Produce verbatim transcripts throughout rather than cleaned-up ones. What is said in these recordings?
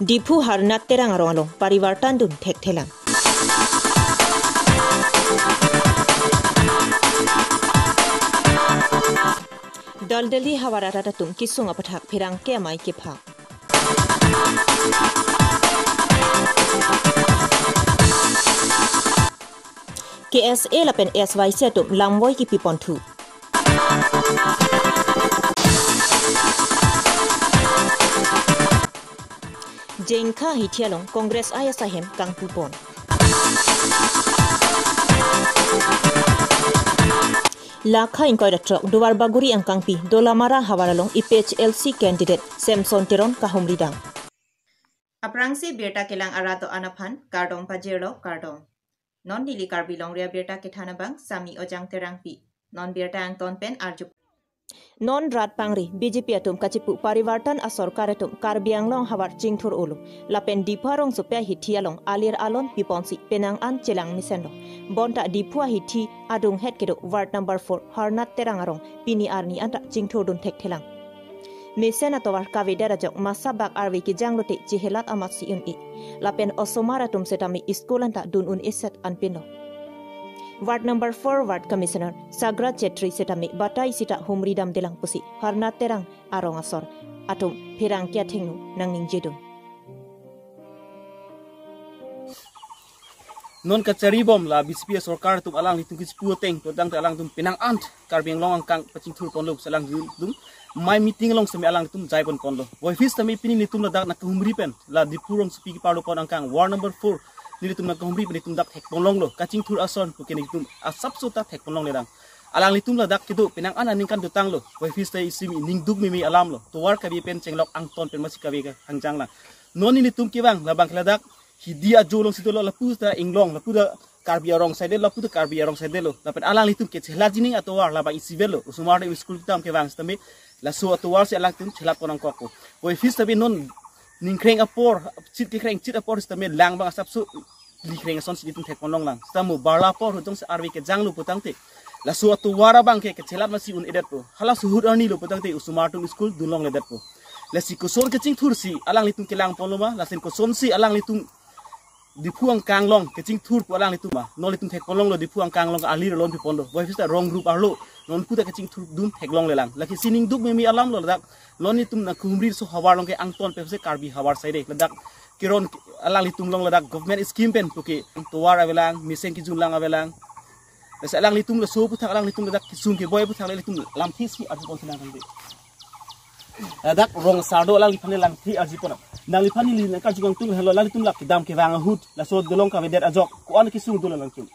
Diphu Harnath Terang arong along parivartan dun thekthelang. Daldali havar arat atum kesung aputhak pherangke amei kephak. K S A lapen S Y C atum lamvoi kepiponthu. Jengkha hithi along Congress I S ahem kangpupon. Lakha ingkoi ra throk Duarbagori angkangpi Dolamara havar along A P H L C candidate Samson Teron kahumridam. Aphrangsi birta kelang arat do-an aphan kardom pajirlo, kardom. Non neli Karbi Longri abirta kethan abang Sami Ojang Terangpi. Non birta angton pen arju. Non rat pangri B J P atum kachipu parivartan asorkar atum Karbi Anglong havar chingthur olo. Lapen Diphu arongsopi ahithi along alir alon piponsi penang an chelang mesenlo. Bonta Diphu ahithi adunghet kedo ward number four Harnath Terang arong pini arni anta chingthur dun thekthelang. Mesen atovar kavedet ajok masa bak arve kejang lote chehelat amatsi un-e. Lapen osomar atum setame school anta dun un-eset anpinlo. Ward number four Ward Commissioner Sagra Chetri setame batai sita humridamdelang pusi Harnath Terang arong asor atum pherangke athengno nangningjedun. Non kacharibom la B J P sorkar atum alanglitum kechipu ateng, todang te alangtum penang an Karbi Anglong angkang pachingthur ponlo pusi alangtum mei meeting along setame alangtum jaipon ponlo. Voiphis setame pini nelitum ladak nangkahumri pen la Diphu rongsopi keparlo pon angkang ward number four nelitum nangkahumri pen nelitum dak thekpon longlo. Kachingthur ason puke nelitum asapso ta thekpon longledang. Alanglitum ladak kedo penang an aningkan dotanglo. Voiphis ta isi ningduk meme alamlo. Tovar kave pen chenglok angton pen masi kave kehang janglang. Non nelitum kevang labang ke ladak hidi ajo alongsi dolo, lapu ta inglong, lapu ta Karbi arong side lo, lapu ta Karbi arong side lo. Lapen alanglitum kechelat jining atovar labang isi vetlo. Osomar atum school kedam kevang setame laso atovar si alangtum chelat pon nangkokpo. Voiphis setame non ningkreng apor, chit kekreng chit apor setame lang abang asapso likreng asonsi nelitum thekpon longlang. Setame barla apor ahut jongsi arve kejanglo putangte, laso atovar abang ke kechelat masi un-edetpo. Halaso ahut arnilo putangte osomar atum school dun longledetpo. Lasi koson kachingthursi alanglitum kelang ponlo ma, lason kosonsi alanglitum Diphu angkang along kachingthur pu alanglitum ma. Non nelitum thekpon longlo Diphu angkang along alir alon piponlo. Voiphis ta rong group arlo. Non pu ta kachingthur dun theklonglelang. Lake isi ningduk meme alamlo ladak. Non nelitum nangkahumri laso havar along ke angton pen se Karbi havar side ladak keron alanglitum along ladak government scheme pen puke tovar avelang, mesen kejunlang avelang. Lasi alanglitum laso aputhak alanglitum ladak kesung keboi aputhak alanglitum lamthe si arjupon sinang kande. Ladak rong asar do alangliphan lamthe arjupon. Nangliphan neli nangkarju kangtung helo alanglitum lak kedam kevang ahut laso dolong kavedet ajok ko-an kesung dolo alanglitum.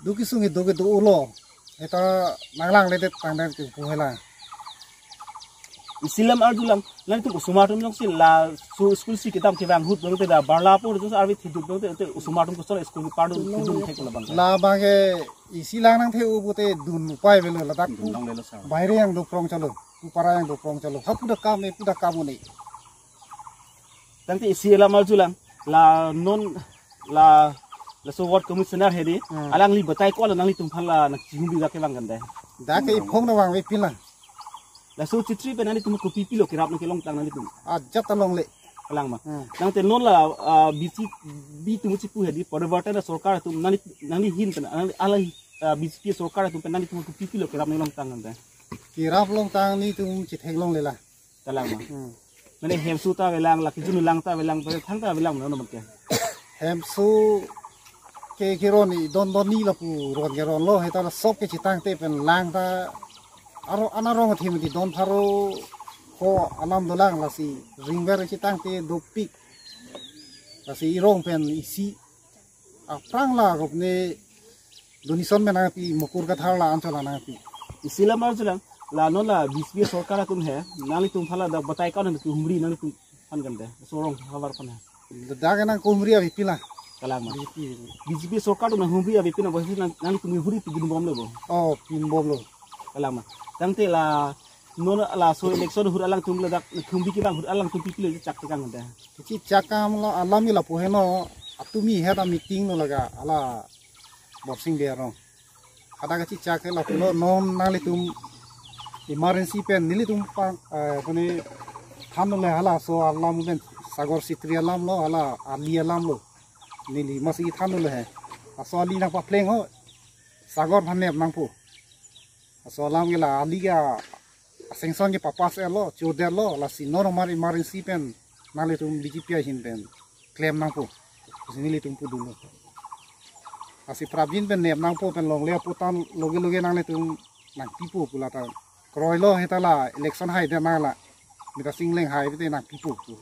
Do kesung do kedo ulo. Eta nanglangledet tangdet ke puhela. Isi alam arjulang, nanglitum osomar atum jongsi laso school si kedam kevang ahut bang te da barla apor jongsi arve thiduk bang te, te osomar atum koson school kepar dun thiduk thek labang. Labang ke isi lang nangthe-o pute dun upai avelo ladak. Dun longlelo sar. Baire yang doprong chalo, upara yang doprong chalo. Hapu da kam, epu da kam un-e. Tangte isi alam arjulang, la non la, laso ward commissioner hedi, Hmm. alangli batai ko-an nanglitum aphan la nangkahumri dak kevang kande. Dak ke iphong nangvang avepin lang. Laso Chetri pen nanglitum kopi pilo kerap nangkelongtang nanglitum. Ajat ta longle. Kalang ma. Hmm. Tangte non la, ah, B J P atum chipu hedi, parivartan asorkar atum nangli, nangli ahin pen, nangli alai, ah, B J P sorkar atum pen nanglitum kopi pilo kerap nangkelongtang kande. Kerap longtang nelitum chethek longlelang. Kalang ma. Hmm. Mane hemso ta avelang, lake jun lang ta avelang, pen thang ta avelang, no, no, ke. Hemso ke keron ni don don ni lapu ron keronlo, heta la sop kechetangte pen lang ta aro ana rong athim di don pharo ko alam dolang lasi ringver chetangte dopik. Lasi erong pen isi aphrang la rupne donation pen nangpi, mukur kathar la anchot la nangpi. Isi alam arjulang, la non la B J P sorkar atum he, nanglitum aphan la dak batai ko-an nangkahumri nanglitum aphan kande. Sorong havar aphan he. Dak nangkahumri avepin lang. Kalang ma. B J P. B J P sorkar atum nanghumri avepin lang, bosi nang, nanglitum humri pigin bomlo bo. Oh, pin bomlo. Kalang ma. Tangte la non laso election ahut alangtum ladak humri kevang ahut alangtum pi pilo chak tekang kande. Kechechak akam lo alam ila pu heno, atumi heta meeting lo laga, hala Borsing Bey arong. Hadak kechechak ke lapulo non nanglitum emergency pen nelitum pang, eh, puni than le halaso alam pen Sagor Sitri alam lo, hala ali alam lo. Neli masi than lo he. Laso ali nangpapleng ho. Sagor aphan nep nangpo. Laso alam ke la ali ke a-sanction ke papass-etlo, chodetlo, lasi non nomar emergency pen nanglitum B J P ahin pen klem nangpo. Lasi nelitum pudunlo. Lasi prapjin pen nep nangpo pen longle aputan loge loge nanglitum nangpipo pu lata. Kroilo heta la election haidet nang la. Mita singleng hai pite nangpipo pu.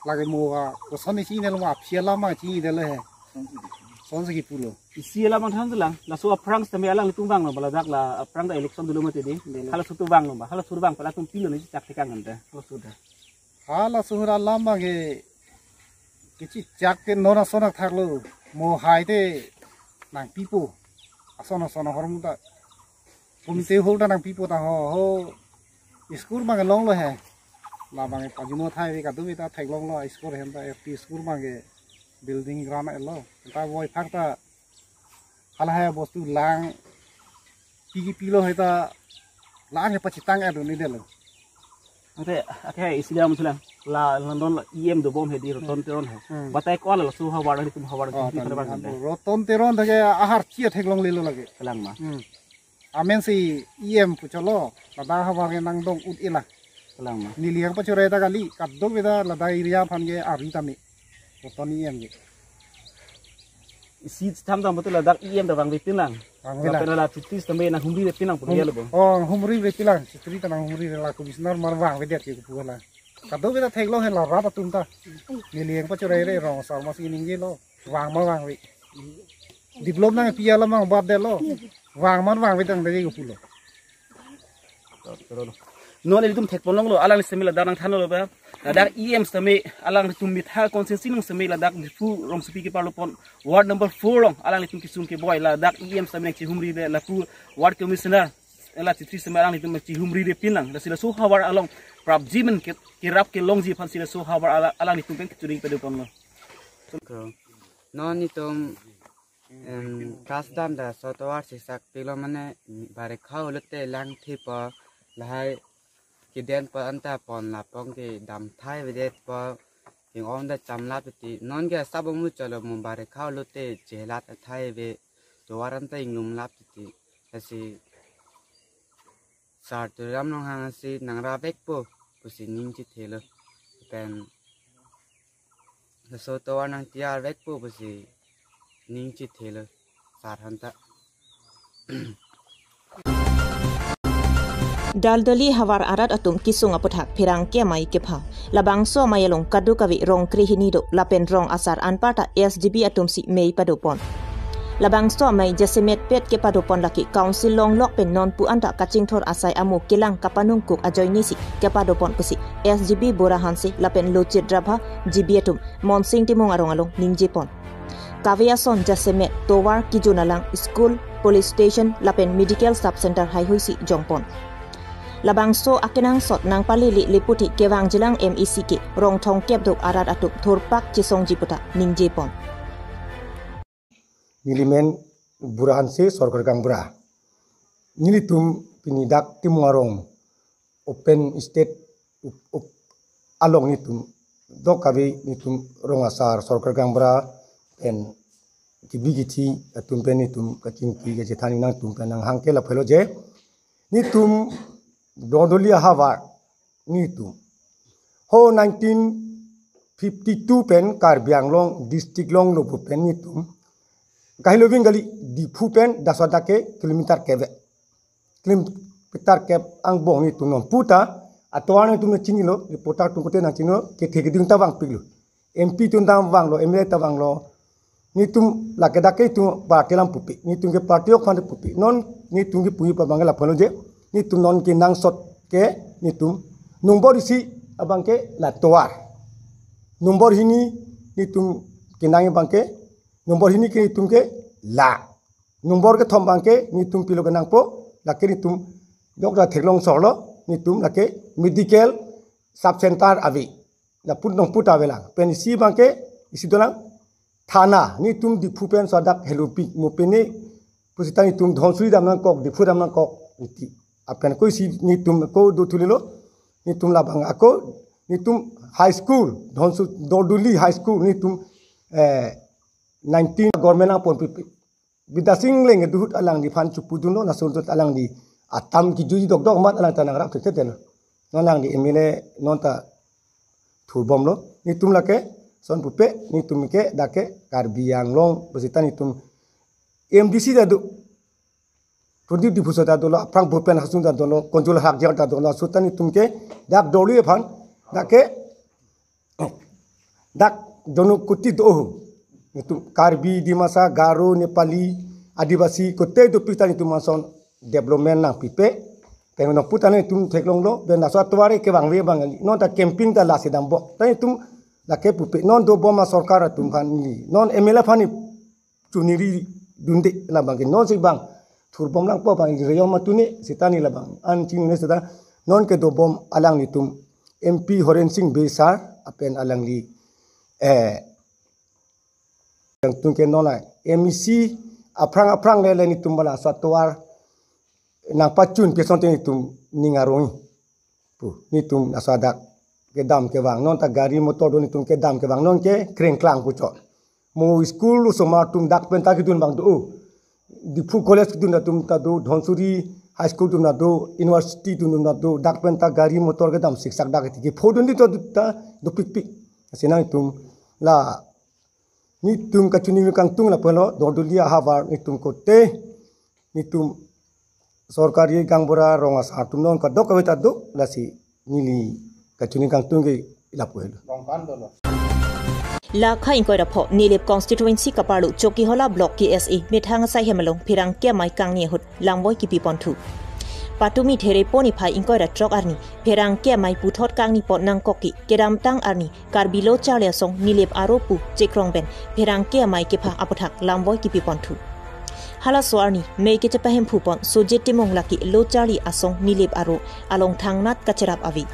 Lake mo a, koson isi nelo ma aphi alam ma chinidetlo he. Sonsi kipulo. Isi alam ang than lang. Laso aphrang sitame alanglitum vanglo, ba ladak la aphrang ta election dolo mati di. Halaso ahut vanglo ba. Halaso ahut vang pala atum pilo ne chak thekang kan ta. Halaso ahut ta. Halaso ahut alam abang ke kechechak ke non ason athak lo. Mo hai te nangpipo. Ason ason ahormu ta. Pumte hol ta nangpipo ta ho, ho. School abang longlo he. Labang pajumot hai ve kadokave ta theklonglo school ahem ta L P school abang building gran-etlo. Ta voi phak ta hala hai bostu lang pigi pilo hai ta lang ke pachitang-et dunde lo. Ante, ake isi alam lang. La London la E M dobom he di Roton Teron he. Hmm. Batai ko laso havar alanglitum havar Oh, di havar tadi. Roton Teron ta ke aharchi theklonglelo lake. Kalang ma. Hmm. Amen si E M pu cholo, ladak havar ke nangdong ut-e lang. Kalang ma. Neli nangpachorai ta kali, kadokave ta ladak area aphan ke ari tame. Roton E M ke. Isi tham tam betul ladak E M ta vangve pin lang. Vangve lang. Lapen la Chitri sitame nanghumrive pin lang pu Hum-, dia lo bo. Oh, humrive pin lang, Chitri ta nanghumrive la, commissioner mar vangvedet ke pu la. Kadokave ta theklong he la rat atum ta. Neli nangpachorai re rong asar masi ningjelo. Vang ma vangve. Develop nangpi alam abang batdetlo. Vang ma vangve tangte ke pulo. Non ilitum thekponlonglo, alangli sitame ladak nangthanlo ba. Ladak E M sitame alanglitum mitha constituency along sitame ladak Diphu rongsopi kepar lopon ward number four along alanglitum kesung keboi ladak E M sitame nangchihumrive lapu ward commissioner la Chitri sitame alanglitum chihumrive pin lang. Lasi laso havar along prapjin ke kerap kelongji aphan si laso havar ala-, alanglitum pen kechuri padoponlo. Ko. Non itum, em, kas dam ta so tovar sisak pilo mane barikha pulote lang thipo lahai kiden po anta pon lapong kedam thaivedet po ing-ong ta chamlap titi. Non ke asap amu cholo mo barikha pulote chelat athaive tovar anta inglumlap titi. Lasi Sar Tuliram Ronghang si nangrap vekpo pusi ning chethelo. Pen laso tovar nangtiyar vekpo pusi ning chethelo. Sar aphan ta. Daldali havar arat atum kesung aputhak pherangke amei kepha. Labangso amei along kadokave rong krehini do lapen rong asar anparta S G B atum si mei padopon. Labangso amei jasemet pet kepadopon lake council longlok pen nonpu anta kachingthur asai amo kelang kapanungkuk ajoine si kepadopon pusi S G B Bura Hanse lapen Lochit Rabha G B atum Monsing Timung arong along ningjepon. Kave ason jasemet tovar kijun alang school, police station lapen medical sub center haihui si jongpon. Labangso akenangsot nangpalele le puthot kevangjilang M A C ke rong thomkep do arat atum thurpak chesongji puta ningjepon. Nelimen Bura Hanse Sorkar Gaonbura. Nelitum pini dak Timung arong open stage up, up, along nelitum dokave nelitum rong asar Sorkar Gaonbura pen kebi kethe atum pen nelitum kachingki kachethan nangtum pen nanghang ke lapulo je nelitum Daldali ahavar nelitum ho nineteen fifty-two pen Karbi Anglong district longlo pu pen nelitum kahelo ving kali Diphu pen Dasada ke kilometer kep, kilometer kep angbong nelitum nonpu ta atovar nelitum nangchinilo, reporter atum kote nangchinilo, kethe keding ta vangpiklo. M P atum ta vanglo, M L A ta vanglo. Nelitum lake dak ke itum party alam pupe, nelitum ke party ok aphan pupe. Non nelitum ke puji pa abang ke lapulo je, nelitum non kenangsot ke nelitum nombor isi abang ke la tovar. Nombor hini nelitum kenang abang ke, nombor hini ke nelitum ke la. Nombor kethom abang ke nelitum pilo kenangpo, lake nelitum jok ra theklong sorlo, nelitum lake medical sub center ave. Lapu nonpu ta avelang. Pen isi abang ke, isi dolang thana, nelitum Diphu pen so dak helopi, mo pene, pusita nelitum Dhansiri dam nangkok, Diphu dam nangkok, iti. Apen ko isi nelitum ko do thulelo, nelitum labang ako, nelitum High School, Dhonsu Dorduli High School netum eh, nineteen government nangponpipe. Bidya Sing Engleng kedo ahut alangliphan chepudunlo, laso ahut alangli atam kejui dokdok amat alang ta nangrap thekthelo. Non alangli M L A non ta thurbomlo. Netum lake son pupe, netum ke dak ke Karbi Anglong pusita netum M D C ta do. Pradip Diphusa ta dolo, aphrang Bhupen Hangso ta dolo, Konjol Hakjar ta dolo, laso ta netum ke dak Dorli aphan dak ke dak Janakoti do. Netum Karbi, Dimasa, Garo, Nepali, Adivasi, kote dopik ta netum ason development nangpipe. Pen nangpu ta netum theklonglo, pen laso atovar ke bang ve bang ali. Non ta camping ta lasi dampo. Ta netum lake pupe, non dobom asorkar atum aphan ni. Non M L A aphan ni chuniri dunde labang ke non si bang thurbom nangpo bang reyom matune sita ni labang an chinine sita non kedobom alanglitum M P Horen Sing Bey sir lapen alangli eh yang tung ke non la M E C aphrang aphrang le le netum bala laso atovar nangpachun pi asonte netum ning arong pu netum laso adak kedam kevang non ta gari motor do netum kedam kevang non ke krengklang puchot. Mo school osomar atum dak pen ta kedun abang do. Diphu College kedun atum ta do, Dhansiri High School atum ta do, University atum ta do, dak pen ta gari motor kedam siksak dak tiki phodun di to ta dopikpik. Lasi nangtum la netum kachiningri kangtung lapulo, Dorduli ahavar netum kote netum sorkari gaonbura rong asar atum non kadokave ta do, lasi neli kachiningri kangtung ke lapu helo. Lakha ingkoi ra pho Nilip constituency kaparlo Chokihola block K S A methang asai hem along pherangke amei kangni ahut lamvoi kipi ponthu. Patumi Therepo niphai ingkoi ra throk arni pherangke amei puthot kangni pon nangkok ke kedamtang arni Karbi Lo Charli Asong Nilip aro pu chekrong pen pherangke amei kepha aputhak lamvoi kipi ponthu. Halaso arni mei kechepahemphu pon Sojit Timung lake Lo Charli Asong Nilip aro along thangnat kacherap ave.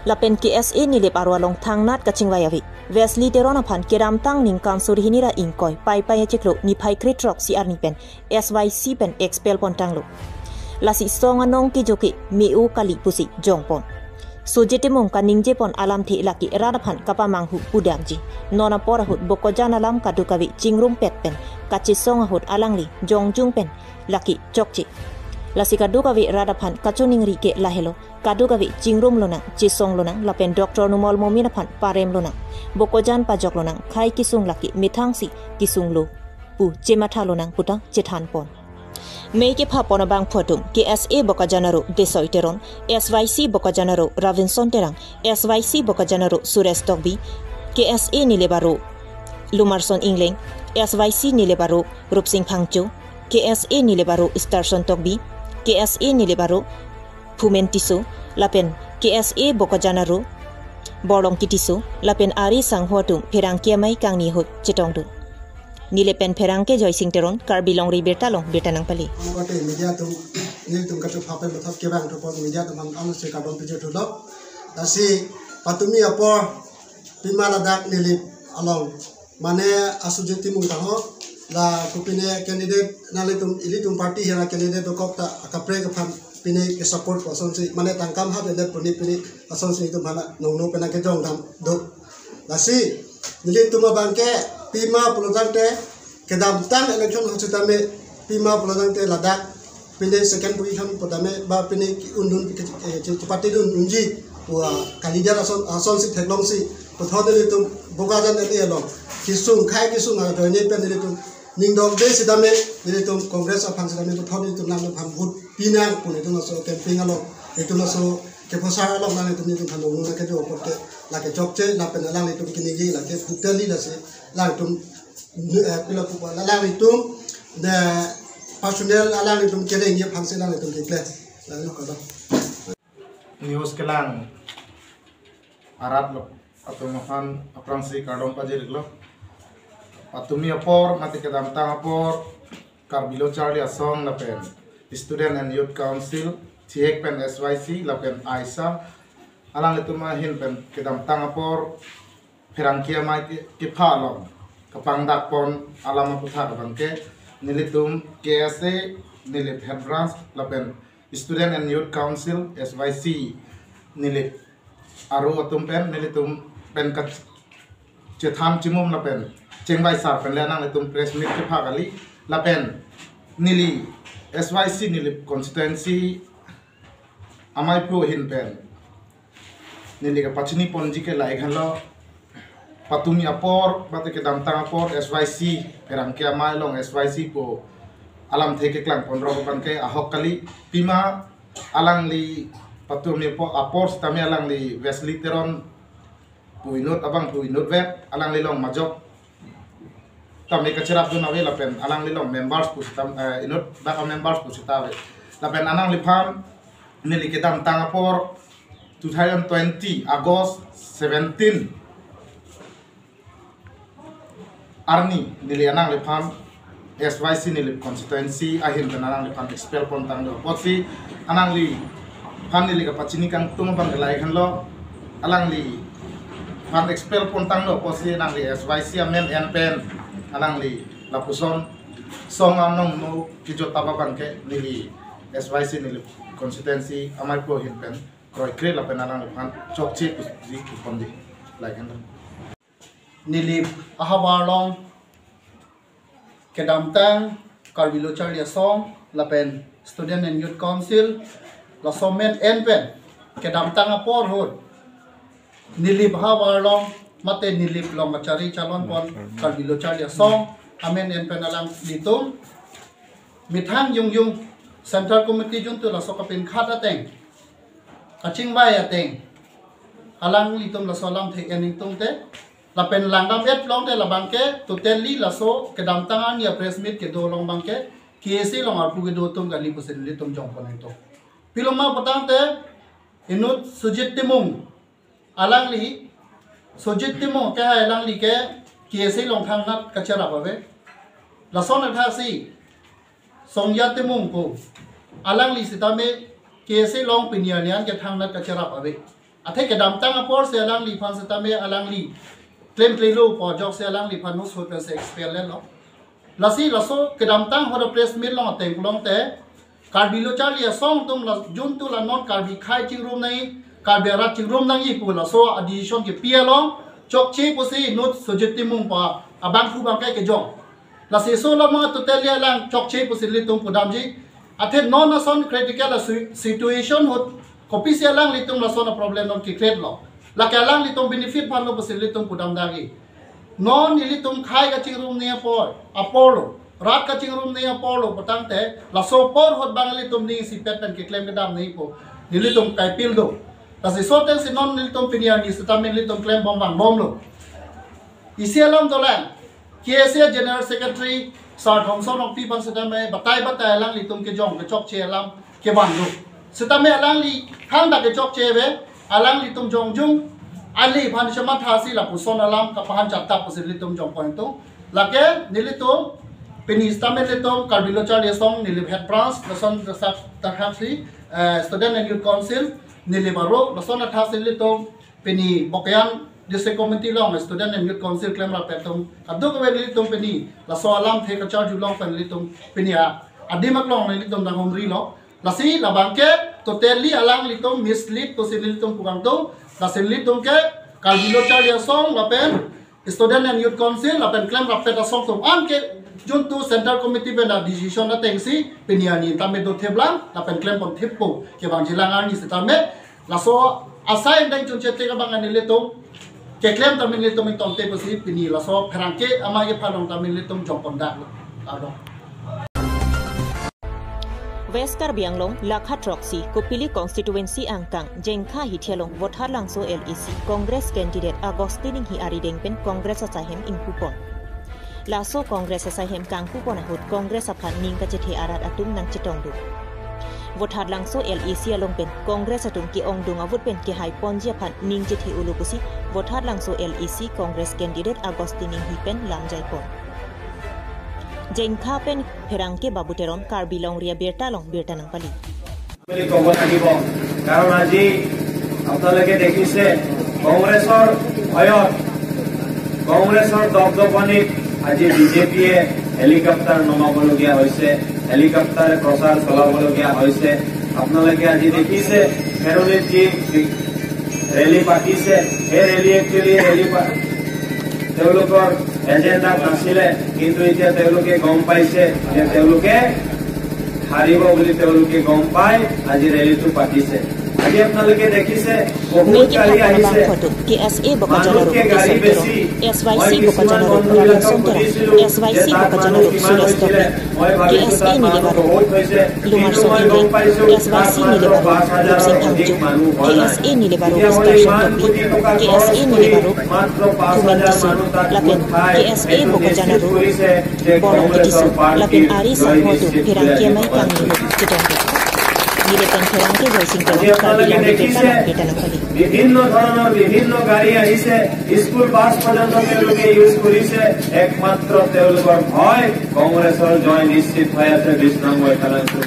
Lapen K S A Nilip aro along thangnat kachingvai ave. Wesley Teron aphan kedamtang ningkan suri hini ra ingkoi Paipai achiklo niphai krethrok si arni pen S Y C pen expel pontanglo. Lasi song anong kejo ke me-o kali pusi jongpon. Sojit Timung kaningje pon alamthe lake rat aphan kapamanghu pudamji. Non apor ahut Bokajan alam kadokave chingrumpet pen kachesong ahut alangli jongjung pen lake chokche. Lasi kadokave rat aphan kachiningri ke lahelo. Kadokave chingrum lonang, chesong lonang, lapen Doctor Numal Momin aphan parem lonang. Bokajan pajok lonang, khei kesung lake methang si kesung lo pu chematha lonang puta chethan pon. Mei kepha pon abangphu atum, K S A Bokajan aro Desoi Teron, S Y C Bokajan aro Robinson Terang, S Y C Bokajan aro Suresh Tokbi, K S A Nilip aro Lumarson Engleng, S Y C Nilip aro Rupsing Phangcho, K S A Nilip aro Starson Tokbi, K S A Nilip aro Phumen Tisso, lapen K S A Bokajan aro Borlongki Tisso, lapen ari sangho atum pherangke amei kangni ahut chetongdun. Nilip pen pherangke Joysing Teron, Karbi Longri Birta along birta nangpale. Kote media atum, nelitum kachepha pen puthot kevang thupon media atum an ansi kardom pajirthulo. Lasi patumi apor pima ladak Nilip along mane Sojit Timung ta ho, la kopine candidate nanglitum ilitum party hera candidate dokok ta akaprek aphan pine ke support ko asonsi mane tangkam ha belet puni pine asonsi itum hana nongno pena kejong dam do. Lasi nelitum abang ke pima pulo tangte kedamtang election ahut sitame pima pulo tangte ladak pine second position pu tame ba pine undun ke, eh, ke, kepatidun unji pu, ah, candidate ason, asonsi theklongsi puthot nelitum Bokajan area along kesung khei kesung ajoine pen nelitum ning dongde sitame nelitum Congress aphan sitame puthot nelitum nangphan vote pinang pu nelitum laso campaign along nelitum laso kephosar along nelitum nelitum phan nongno nangkejo apot ke lake chokche lapen alanglitum kiningje lake totally lasi alanglitum eh, pila pupa alanglitum the personal alanglitum kereng ye aphansi alanglitum declare. Lalu kada. News kelang arat lo atum aphan aphrangsi kardom pajirlo. Patumi apor mate kedamtang apor Karbi Lo Charli Asong lapen Student and Youth Council, thihek pen S Y C lapen AISA alanglitum ahin pen kedamtang apor pherangke amei ke, kepha along kapangdak pon alam aputhak abang ke nelitum K S A Nilip Head Branch lapen Student and Youth Council S Y C Nilip aro atum pen nelitum pen kachethan chimum lapen chengvai sar pen le nanglitum press meet kepha kali lapen neli S Y C Nilip constituency amei aphu ahin pen neli kapachini ponji ke lahei henlo, patumi apor mate kedamtang apor S Y C pherangke amei along S Y C pu alamthe keklang ponrok abang ke ahok kali. Pima alangli patumi apo-, apor sitame alangli Wesley Teron pu inut abang pu inut vet, alangli along majok tame kacherapdun ave lapen alangli along members pu sitam, eh, inut dak members pu sita ave. Lapen alangliphan neli kedamtang apor two thousand twenty August seventeen arni neli alangliphan S Y C Nilip constituency ahin pen alangliphan expel pontanglo. Apotsi alangliphan neli kapachini kangtung abang ke lahei henlo, alangliphan expel pontanglo apotsi alangli S Y C amen en pen alangli lapuson song anong no kejut taba abang ke neli S Y C Nilip constituency amei aphu ahin pen kroikre lapen alangliphan chokche pusi kiponji lahei henlo. Nilip ahavar along kedamtang Karbi Lo Charli Asong lapen Student and Youth Council laso amen en pen kedamtang apor ahut Nilip ahavar along mate Nilip along kachari chalon pon Karbi Lo Charli Asong amen en pen alanglitum methang jongjong Central Committee juntu laso kapinkhat ateng, kachingvai ateng, alanglitum laso alamthe en ingtungte lapen langdam-et longte labang ke totally laso kedamtang arni apress meet kedo along abang ke K S A along arpu kedo atum kali pusi nelitum jongpon ingtung. Piloma patangte inut Sujit Timung, alangli, Sujit Timung ke hai alangli ke K S A along thangnat kacherap ave. Lason athaksi Songja Timung pu, alangli sitame K S A along pini arni an ke thangnat kacherap ave. Athe kedamtang apor si alangliphan sitame alangli klemklelo pu ajoksi alangliphan nus hut pensi expel lelo. Lasi laso kedamtang ahut apress meet along ateng longte Karbi Lo Charli Asong atum la juntu la non Karbi akhei chingrum nangji, Karbi arat chingrum nangji pu laso adecision kepi along chokche pusi inut Sujit Timung pu abangphu abang ke kejong. Lasi laso alam totally alang chokche pusi nelitum pudamji. Athe non ason critical asi-, situation ahut kopisi alanglitum lason aproblem non kekreatlo? Lake alanglitum benefit aphanlo pusi nelitum pudam dagi. Non nelitum akhei kachingrum nangji apor, aporlo, rat kachingrum nangji aporlo patangte laso apor ahut abang nelitum ning isipet pen keklem kedam nangji pu nelitum kaipil do. Lasi laso atengsi non nelitum pini arni sitame nelitum klembom vangbomlo. Isi alam dolang, K S A General Secretary Sar Thomson Rongpi aphan sitame batai batai alanglitum kejong kechokche alam kevang do. Sitame alangli hang dak kechokche ave, alanglitum jongjong, alangli aphan sema thasi lapuson alam kapahan chattap pusi nelitum jongpon ingtung. Lake nelitum pini sitame nelitum Karbi Lo Charli Asong Nilip Head Branch, lason dak, dak athaksi, eh, Student and Youth Council Nilip aro, lason athaksi nelitum pini Bokajan District Committee along Student and Youth Council klemrap atum kadokave nelitum pini laso alamthe kacharju along pen nelitum pini a, adim aklong nelitum dang humrilo. Lasi labang ke totally alanglitum mislead pusi nelitum pu kangtung. Lasi nelitum ke Karbi Lo Charli Asong lapen Student and Youth Council lapen klemrap asong atum an ke juntu Central Committee pen adecision atengsi pini arni tame dothiplang lapen klemponthip pu kevangjilang arni sitame laso asai indeng chunche te abang nelitum keklem tame nelitum ingtongte pusi pini laso pherangke amei aphan along tame nelitum jongpon daklo. Kardom. West Karbi Anglong, lakha throksi, Kopili constituency angkang, Jengkha hithi along, Vothatlangso L A C, Congress candidate Augustine Inghi arideng pen Congress asaihem ingpupon. Laso Congress asaihem kangpupon ahut Congress aphan ning kachethe arat atum nangchetongdun. Vothatlangso L A C along pen Congress atum ke-ongdung avut pen kehaiponji aphan ning chethe-olo pusi Vothatlangso L A C Congress candidate Augustine Inghi pen lamjaipon. Jengkha pen pherangke Babu Teron, Karbi Longri Abirta along birta nangpali. বুলি ক'ব লাগিব। কাৰণ আজি আপোনালোকে দেখিছে কংগ্ৰেছৰ ভয়ত, কংগ্ৰেছৰ দপদপনিত আজি বিজেপিয়ে হেলিকপ্টাৰ নমাবলগীয়া হৈছে, হেলিকপ্টাৰে প্ৰচাৰ চলাবলগীয়া হৈছে। আপোনালোকে আজি দেখিছে খেৰণিত যি বি-, ৰেলী পাতিছে। সেই ৰেলী একচুৱেলি ৰেলী পা- তেওঁলোকৰ এজেণ্ডাত নাছিলে, কিন্তু এতিয়া তেওঁলোকে গম পাইছে যে তেওঁলোকে হাৰিব বুলি তেওঁলোকে গম পাই আজি ৰেলীটো পাতিছে। আজি আপোনালোকে দেখিছে বহুত গাড়ী আহিছে। K S A Bokajan Road, K S Y C Bokajan Road, K S Y C Bokajan Road, Suresh Topi, K S A nilebaro Lumar Song Ingre, K S Y C nilebaro Rupsing Phangcho, K S A nilebaro Starsing Topi, K S A nilebaro Thumen Tisso, lapen K S A Bokajan Road Bono Tisso, lapen ari sangho atum pherangke amei kangni kedongdong. Nilip pen pherangke Joysing Teron, Karbi Longri Birta Longri Tanang Pali. বিভিন্ন ধৰণৰ বিভিন্ন গাড়ী আহিছে, school bus পৰ্যন্ত তেওঁলোকে ইউজ কৰিছে। একমাত্ৰ তেওঁলোকৰ ভয়, কংগ্ৰেছৰ জয় নিশ্চিত হৈ আছে বিশ নং বৈঠালাংচুত।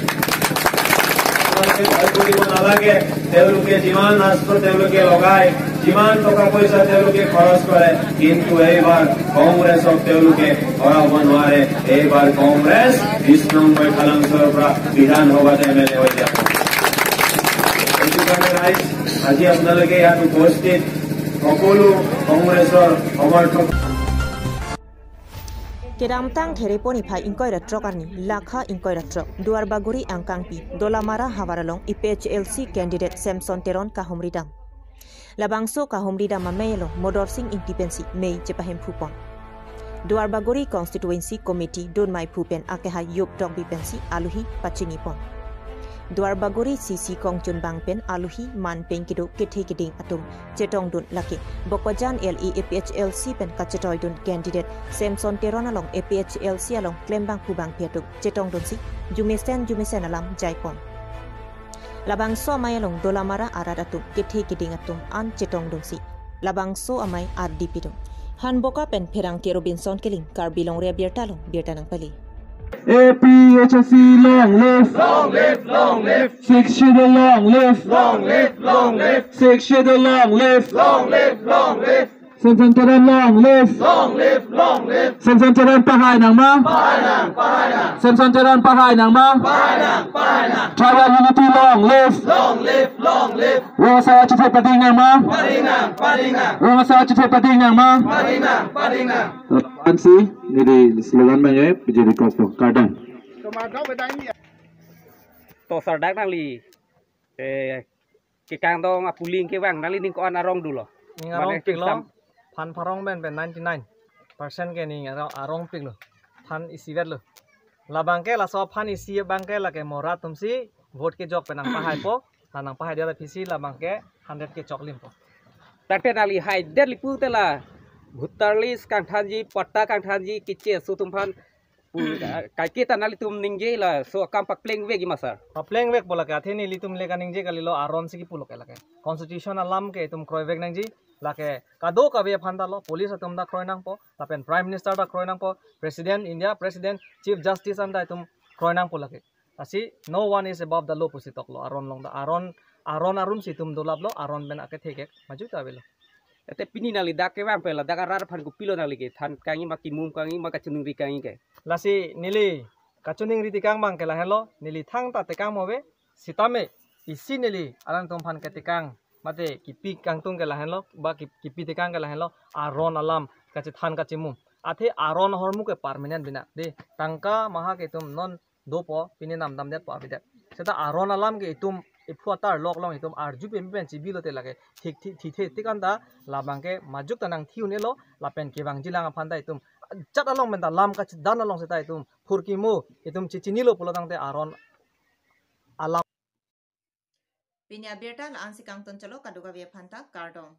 আপোনালোকে ভয় কৰিব নালাগে। তেওঁলোকে যিমান অস্ত্ৰ তেওঁলোকে লগায়, যিমান টকা পইচা তেওঁলোকে খৰচ কৰে, কিন্তু এইবাৰ কংগ্ৰেছক তেওঁলোকে হৰাব নোৱাৰে। এইবাৰ কংগ্ৰেছ বিশ নং বৈঠালাংচুৰ পৰা বিধানসভাত এম এল এ হৈ যাব। সেইটো কাৰণে ৰাইজ, আজি আপোনালোকে ইয়াত উপস্থিত সকলো কংগ্ৰেছৰ সমৰ্থক Kedamtang Therepo niphai ingkoi ra throk arni, Lakha ingkoi ra throk, Duarbagori angkangpi, Dolamara havar along A P H L C candidate Samson Teron kahumri dam. Labangso kahumri dam amei along Modorsing Ingti pensi mei chepahemphu pon. Duarbagori Constituency Committee donmai phu pen akehai Yop Tokbi pensi aluhi pachini pon. Duarbagori C C Kongchunbang pen aluhi man pen kedo kethe keding atum chetongdun lake Bokajan L A A P H L C pen kachetoidun candidate Samson Teron along A P H L C along klembang phubang phi atum chetongdunsi jumesen jumesen alam jaipon. Labangso amei along Dolamara arat atum kethe keding atum an chetongdunsi labangso amei ardi pidun. Hanboka pen pherangke Robinson Killing, Karbi Longri Abirta along birta nangpali. A P H L C long live. Long live, long live. Sixth Schedule long live. Long live, long live. Sixth Schedule long live. Long live, long live. Samson Teron long live. Long live, long live. Samson Teron pahai nangma. Pahai nang, pahai nang. Samson Teron pahai nangma. Pahai nang, pahai nang. Tribal unity long live. Long live, long live. Rong asar achithe pading nangma. Pading nang, pading nang. Rong asar achithe pading nangma. Pading nang, pading nang. Ansi, neli slogan manye, P J D Kosto, kardom. To sar dak nangli, eh, kekang dong apuling kevang, nangli ning ko-an arong dolo. Ning arong pik lo, phan pharong pen pen ninety nine percent ke ning arong, arong pik lo. Phan isi vet lo. Labang ke laso phan isi abang ke lake mo rat atumsi vote kejok pen nangpahaipo, la nangpahai dia la phisi labang ke hundred kechok limpo. Tangte nangli haidet li pute la voter list kangthanji, patta kangthanji, keche aso atum aphan pu, ah, kaiketa nanglitum ningje laso akam paplengvekji ma sar. Paplengvekpo lake, athe nelitum le kaningje kalilo, aron si kipu lo ke lake. Constitution alam ke itum kroivek nangji, lake kadokave aphan ta lo, police atum ta kroi nangpo, lapen Prime Minister ta kroi nangpo, President, India President, Chief Justice anta itum kroi nangpo lake. Lasi no one is above the law pusi toklo, aron along ta, aron, aron arumsi itum dolaplo, aron pen akethe ke maju ta avelo. Ete pini nangli dak kevang pen ladak arat aphan kopilo nangli kethan kangji ma, kimum kangji ma, kachiningri kangji ke? Lasi neli kachiningri tekang abang ke lahenlo, neli thangta tekang mo ave, sitame isi neli alangtum aphan ketekang mate kipi kangtung ke lahenlo, ba ki-, kipi tekang ke lahenlo, aron alam kachethan kachimum. Athe aron ahormu ke permanent bina. De, tangka maha ke itum non dopo, pini namdamdetpo abidet. Seta aron alam ke itum iphu atar lok along itum arju peme pen chibi lote lake thik thik thik thik thik anta labang ke majuk ta nangthi un-elo, lapen kevangji lang aphan ta itum jat along pen ta lam kachedan along seta itum phurkimo, itum chechinilo pulo tangte aron alam. Pini abirta la-ansi kangton chalo, kadokave aphan ta kardom.